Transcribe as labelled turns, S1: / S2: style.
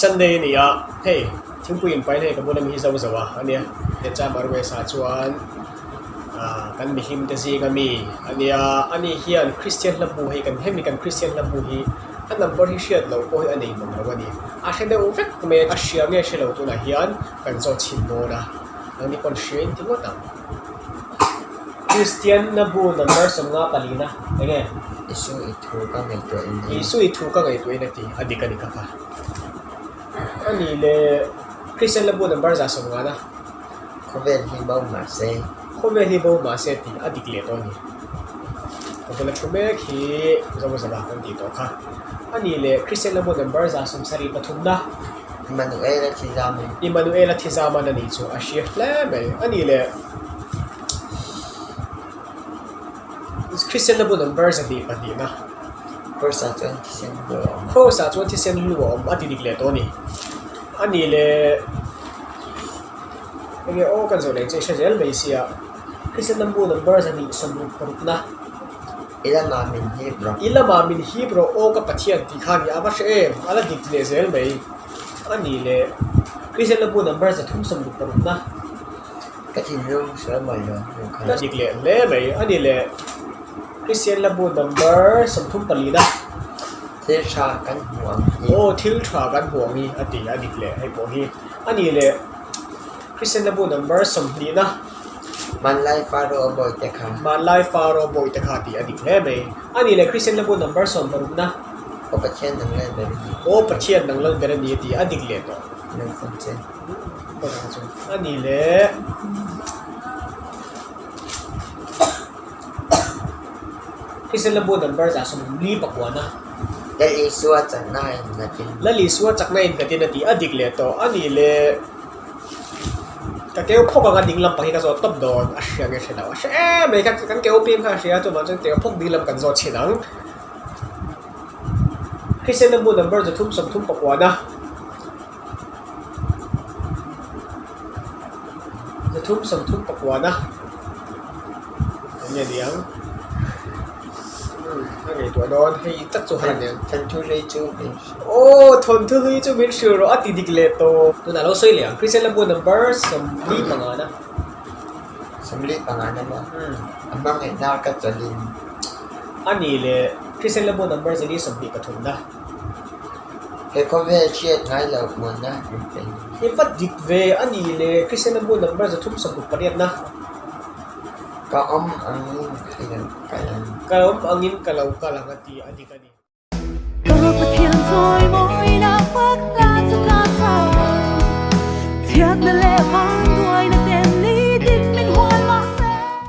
S1: Sunday a ni a, hei thingpui in pain hei ka bula mi hi zo zo a ania Chamar West ah chuan ah kan mihlim te zinga mi ania ani hian Christian hla bu hei kan hemi kan Christian hla bu hi a number hi hriat loh pawh hi a nei mang lo a ni a hre deuh vek mai a hria nge hre lo tunah hian kan zawt chhin dawn a nangni pawn hria in ti ngawt ang. Kristian na bu number 50 palina enge?
S2: Isu i thu ka ngaihtuah in a ti.
S1: Isu i thu ka ngaihtuah in a ti a dik a ni ka kha. A nih le Kristian na bu number 150 na.
S2: Khawvel hi bo mah se.
S1: Khawvel hi bo mah se tih a dik leh tawh a ni. Ka bula thu mek hi Zozava kan tih tawh kha. A nih le Kristian na bu number 73 na.
S2: Immanuela Thizaman.
S1: Immanuela Thizaman a nih chu a hria hle mai. A nih le Kristian bu number 22 na.
S2: Kross ah chuan thisen hlu a awm.
S1: Kross ah chuan thisen hlu a awm a ti dik leh tawh a ni. A nih le enge aw kan zawh leh chu i hre zel mai sia. Kristian bu number 26 na.
S2: I lamah min hip rawh.
S1: I lamah min hip rawh aw ka Pathian tih kha a ni a va hre em? A la dik leh zel mai. A nih le Kristian bu number 366 na.
S2: Ka thinlung sual mawlh lo hmuh kha.
S1: Ka dik leh hle mai. A nih le Kristian bu number 34 na.
S2: Thil tha kan hmuh ang hi.
S1: Aw thil tha kan hmuh ang hi a ti a dik leh hei pawh hi. A nih le Kristian bu number 20 na.
S2: Hmanlai Faro bawi te kha.
S1: Hmanlai Faro bawi te kha tih a dik hle mai. A nih le Kristian Labu number 60 na.
S2: Aw Pathian nang lal ber a ni.
S1: Aw Pathian nang lal ber a ni a tih a dik leh tawh.
S2: Lungfawm che.
S1: A nih le Kristian Labu number 44 na.
S2: Lal Isua chakna in nghatin.
S1: Lal Isua chakna in nghatin a tih a dik leh tawh. A nih le. Ka keu phawk anga ding lam pang hi ka zawt tawp dawn a hria nge hre lo a hre em mai kha kan keu pim kha a hria chuvang chuan keu phawk ding lam kan zawt chhin ang. Kristian bu number 334 na 334 na eng nge niang a ngaihtuah dawn hei tak chu han nen.
S2: Thanthu hlui chu min
S1: Aw, thawnthu hlui chu min hrilh rawh a ti dik leh tawh. Tunah lo sawi leh ang, Christian Lambu number 45 na.
S2: 45 na maw? A hmangaihna ka chawlhin.
S1: A nih leh Christian Lambu number 123 na.
S2: He khawvel hriat ngai loh muanna min pe.
S1: I va dik ve, a nih leh Christian Lambu number 368 na.
S2: Ka awm angin ka lo kal ang.
S1: Ka awm angin ka lo kal ang a ti a dik a ni.